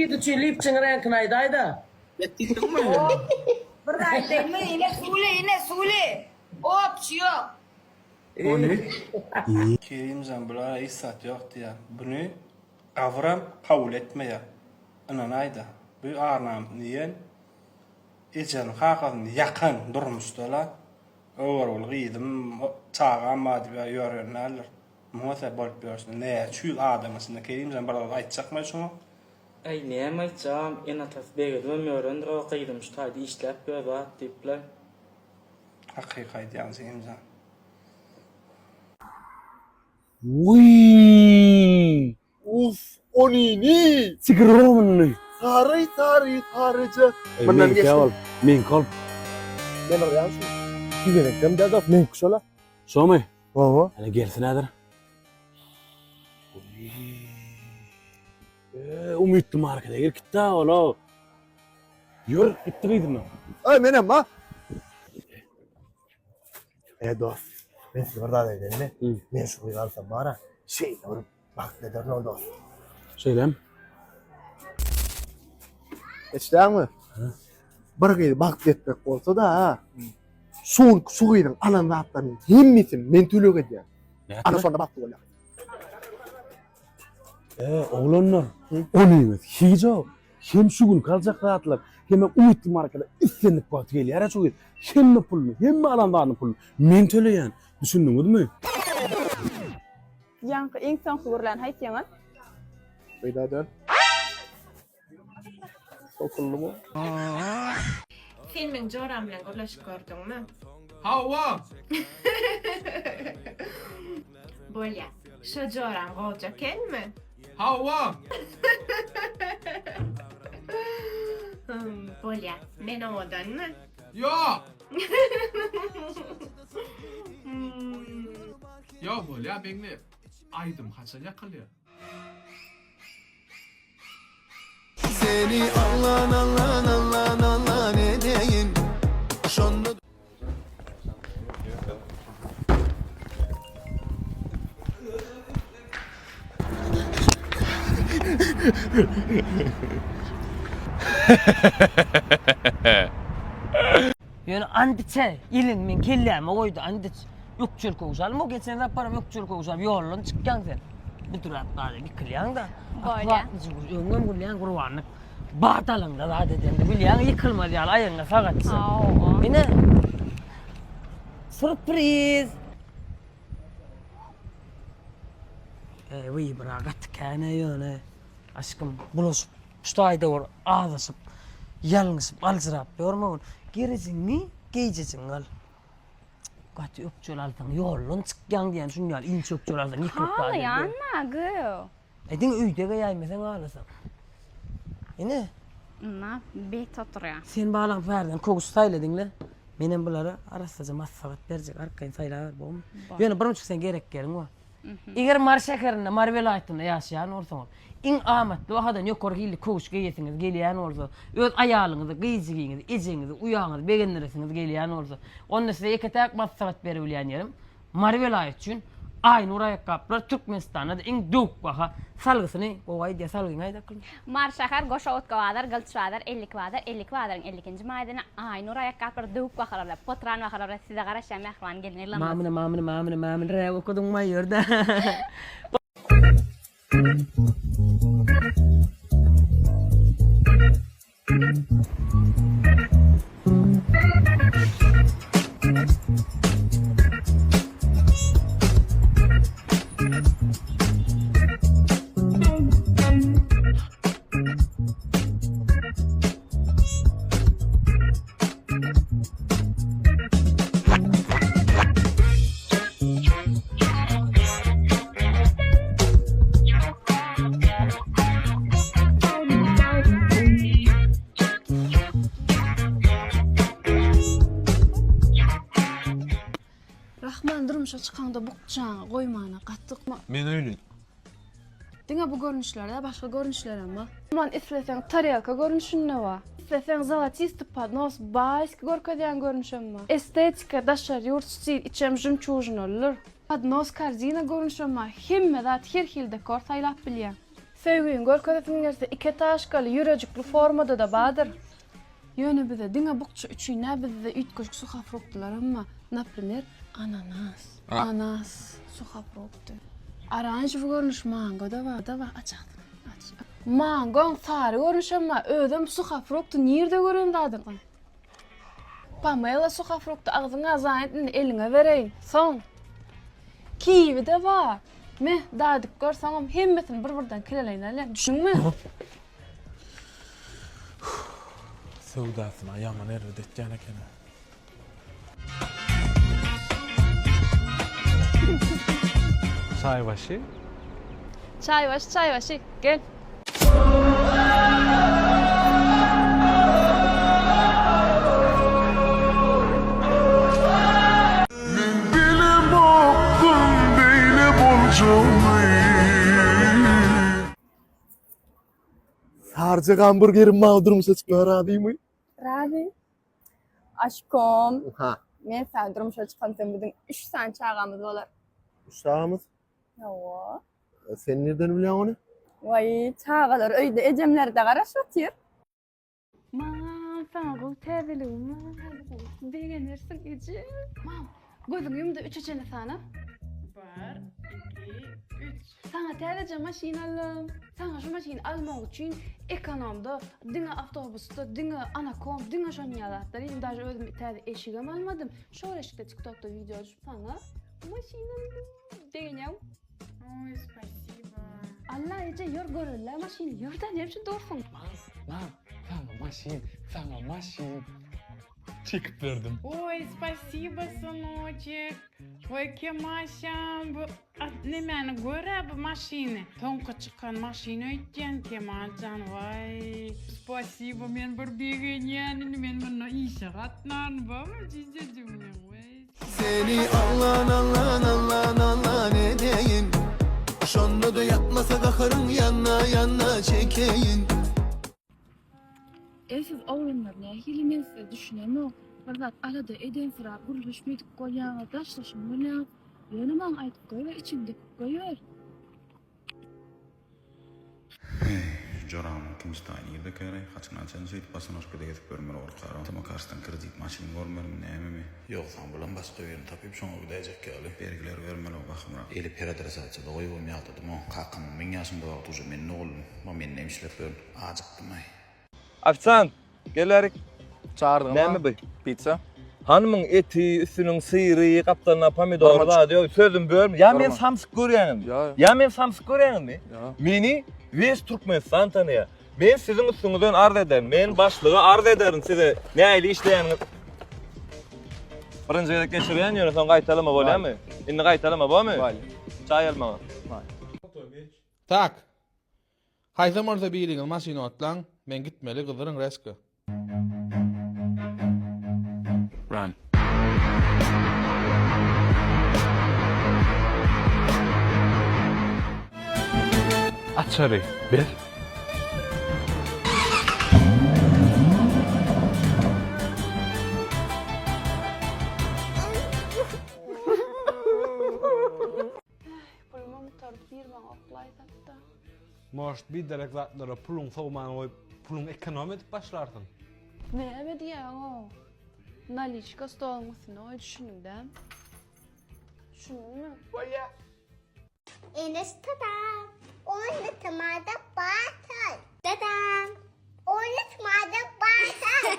Bähbit üçin lipçiň reňkini aýdaýda. Bet diýdiňmi? Bir aýdaýynmy ine suli ine suli. Opçy ýok. Ony. Kerimjan bulara hiç zat ýok diýýär. Buny gabyram kabul etmeýär. Ynanaýda. Bu ar-namysyny iýen, ejesini kakasyny ýakan durmuşda-la. Öwürgül gyzym, çagam bar diýip ýören däldir. Muňa sebäp bolup ýörsün. Näçe ýüz adamyň içinde Kerimjan bir zat aýtjakmy şuňa? Äý näme aýtjagam, ene-atasy begenibem ýörendir o gyzym şu taýda işläp ýör zat diýip-le. Hakyky aýdýaň Jemjan. Wiý! Uff, onyny! Tigrovny! Sary sary saryja. Eý, Mundan meňki geçdim. ol, meňki ol. Men alýan şuny. Iki gezekem däl dost, meňki şola. Şomy? Hawa. Hany gelsin häzir. Wiý. Eee, umytly markete gir gitdi ol-ow. Ýör, gitdi gyzyndan. Eý, menem ba. E dost, men size bir zat aýdaýynmy? Men şu gyzy alsam bara, şeýle bir bagtly ederin ol dost. Şeýlemi? Eşidäňmi? Bir gyzy bagtly etmek bolsa-da, ha. Şu şu gyzyň alan zatlarynyň hemmesini men töleg edýän. Ana şonda bagtly bolýar. E, oglanlar, onyňyz hiç-o. Hem şu günki aljak zatlar, hemem umytly markada islendik wagt gelýär-ä şu gyz. Hemme puluny, hemme alan zadynyň puluny men töleýän. Düşündiňizmi? Ýaňky iň soňky gürlän haýsyňyz? Beýdä dön. Sokuldymy? Sen meň joram bilen gürleşip gördüňmi? Hawa! Bolýa. Şo joraň gowja ekenmi? Hawa! Hum, bolýa. Men owadanmy? Ýok! Ýok bolýa Meňli. Aýdym haçan ýakylýar? Seni allan allan allan allan edeýin Şonda. Ýöne and içe, elini meň kelläme goýdy, and iç. Ökjeli köwüş alma, geçen saparam ökjeli köwüş alyp ýoldan çykýaň sen. Büdräp galyp ýykylýaň-da. Bolýa. Öňem gülýäň gurbanlyk. Bat alaňda zat edende bilýäň ýykylmaz ýaly aýagyňa sagatçy. Hawa. Ine. Sürpriz. Eý, wibra gaty kän-ä ýöne. Aşkym, bulaşyp, şu taýda bir azaşyp, ýalňyşyp, aljyrap ýörme. Gerejiňi, geýjejiňi al. Gaty ökjeli alsaň ýoldan çykýaň diýen şuny ýaly inçe ökjeli alsaň ýykylyp galýaň. Halaýan-a, gyw. E diňe öýde geýäýmeseň halasaň. Ine. Ynha, bet oturýar. Sen balam bärden köwüş saýla diňle. Menem bulara arassaja maslahat berjek arkaýyn saýlaber bogmy. Ýöne birinji sen gerek ýeriň bar. Eger Mary şäherinde, Mary welaýatynda ýaşaýan bolsaňyz, iň amatly bahadan ýokary hilli köwüş geýesiňiz gelýän bolsa, öz aýalyňyzy, gyzjygyňyzy, ejeňizi, uýaňyzy begendiresiňiz gelýän bolsa, onda size ýeke-täk maslahat beribilýän ýerim Mary welaýaty üçin Aýnur aýakgaplar Türkmenistanda-da iň döwük baha salgysyny gowy aýdýar salgyňy aýt akylym. Mary şäher, Goşawutka bazar, Gylyç bazar, 52 bazar, 52 bazaryň 52-nji maýdany Aýnur aýakgaplar döwük bahalar bilen, potran bahalar bilen size garaşýar mähriban gelin-gyzlarymyz. Mamyny mamyny mamyny mamyny räp okadyň maýorda. Rahman durmuşa çykaňda bukjaňy goýmana gaty Men öýli. Diňe bu görnüşlerde başga görnüşlerem bar. Aman isleseň tarelka görnüşinde bar. Isleseň zolotisty podnos baýski görkezýän görnüşem bar. Estetika daşary ýurt stil içem žemçužinalydyr. Podnos korzina görnüşem bar. Hemme zat her hili dekor saýlap bilýäň. Söýgüňi görkezesiň gelse iki etažkaly ýürejikli formada-da bardyr. Ýöne bize diňe bukja üçin däl bizde üýtgeşik suhofruktylaram bar. Naprimer, ananas. Anas suhofrukty. Oranžewy görnüş mango-da bar. Da bar. Aç agzyňy. Aç. Mangoň sary görnüşem bar. Özem suhofrukty nirde gören zadyň? Pamela suhofrukty agzyňa zaýat indi eliňe bereýin. Soň. Kiwi-de bar. Meh, dadyp gör, soňam hemmesini bir-birden kileleýin alýan. Düşündiňmi? Söwdasyna ýaman erbet etýän ekeni. Çaýbaşy. Çaýbaşy, çaýbaşy, gel. Men bilemokdym beýle boljagyny. Saryja gamburgerim maňa durmuşa çykmaga razymy? Razy. Aşkom. Ha. Men saňa durmuşa çykamsoň biziň üç sany çagamyz bolar. Üç çagamyz? Hawa. Sen nirden bilýäň ony? Waý, çagalar öýde ejemlerde garaşyp otyr. Mam, saňa gowy täzeligim bar. Begenersiň eje. Mam, gözüňi ýum-da üçe çenli sana. Bir, iki, üç. Saňa täzeje maşyn aldym. Saňa şu maşyny almak üçin ekonomda, diňe awtobusda, diňe anakom, diňe şonuň ýaly zatlar iýdim. Daže özüm täze eşigem almadym. Şol eşikde tiktokda wideo düşüp saňa maşyn aldym. Begenýäňmi? Oý, spasibo. Alla eje ýör göreli maşyny ýör-dä näme üçin dursuň? Mam, mam, saňa maşyn, saňa maşyn çekip berdim. Oý, spasibo, synoçek. Oý, Kemaşam, bu nemäni gör-ä bu maşyny. Soňky çykan maşyn öýtýän, Kemaljan, waý. Spasibo, men bir begenýän indi men munda işe gatnaryn, bormy jijejigim meň, waý. Seni allan allan allan allan edeýin Şonda-da ýatmasa gaharyň ýanna ýanna çekeýin. Eý siz oglanlar nähili men size düşünemok bir zat alada edensirap gürleşmedik bolýaňyz daşlaşan bolýaňyz ýöne maňa aýdyp goýber içiňi döküp goýber. Heý, şu joramyň ikinji taýy nirde käreý? Haçandan şeýdip basanoşkada gezip ýörmeli gorkaram. Tmakarsdan kredit maşyn görmelimi, nämemi? Ýogsam bulam başga birini tapyp şoňa gidäýjek ýaly. Bergileri bermeli bahymrak. Eli peradresasiýada goýubam ýadadym-ow. Kakamyň meň ýaşymda wagty uje men doguldym. Muňa men näme işläp ýörün? Ajykdym-aý. Ofisiant, gel bärik. Çagyrdyňmy? Näme bu? Pizza. Hanymyň eti, üstüniň syry, gapdalynda pomidory zady ýok. Sözüm bölme. Ýa men samsyk görýäňizmi? Ýa men samsyk görýäňizmi? Meni wes Türkmenistan tanaýar. Men siziň üstüňizden arz ederin. Men başlyga arz ederin size nähili işleýäniňizi. Birinji gezek geçirýän ýöne soň gaýtalama bolýarmy? Indi gaýtalama bormy? Çaý al maňa. Tak. Haýsam bolsa biriňiz maşyny otlaň, men gitmeli, gyzyryň reska. Run. Açary ber. Pulumam gutaryp bir maňa oklaýsatda. Может biderek zatlara puluň sowman goýup puluň ekonom edip başlarsyň. Näme diýýäň-ow? Naliçka stoluň üstünde goý düşündiň dämi? Düşündiňmi? Bolýa. Enes dadam, unutmada batyr. Dadam, unutmada batyr.